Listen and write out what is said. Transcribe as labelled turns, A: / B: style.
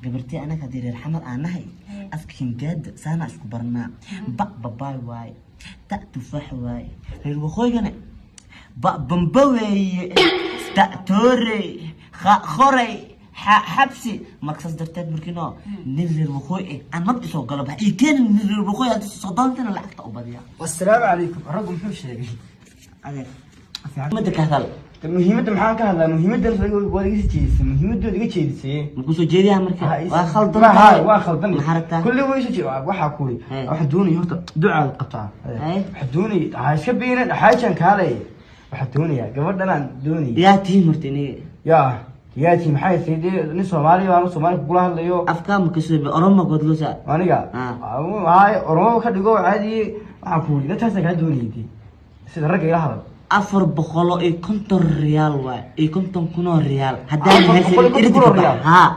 A: Gabartii, anaga haddii reer Xamar aan nahay, afka hingaada saanaa isku barnaa. Ba babaay waaye, ta tufaax waaye. Reer waqooyigana ba bamba weeye, ta toorey, kha khorey, xa xabsi. Marka saas darteed, markiino nin reer waqooyi eh aan mab isoo galo bax ii keenin. Nin reer waqooyi haddii soo doontana lacagta u badiya.
B: Wasalaamu calaykum. Raggu muxuu sheegay?
A: Adeer, muhiimadda ka hadal.
B: Muhiimadda maxaan ka hadlaa? Muhiimaddan waad iga jeedisay, muhiimadooda iga jeedisay.
A: Makuu soo jeediyaa marka? Waa khaldan.
B: Ha, waa khaldan.
A: Maxaa rabtaa?
B: Kulli way soo jeed. Waxaa kuli waxaa doonaya horta ducaad qabtaa. Waxaa doonaya, ha iska biina xaajan kaalay. Waxaa doonaya gabadhan aan doonaya.
A: Yaa tihiin horta iniga?
B: Yaa yaati maxay tahay? Nin Soomaali baan, Soomaali kugula hadlayo.
A: Afkaa ma kasoo Oromo godlosa?
B: Aniga haay, Oromo ka dhigo caadi. Waxaan ku yidhi intaasaan kaa doonayay, sida ragga ila hadal.
A: 450 riyaal waay iyo 50,000 oo riyaal haddaan
B: 450,000 oo riyaal?
A: Haa.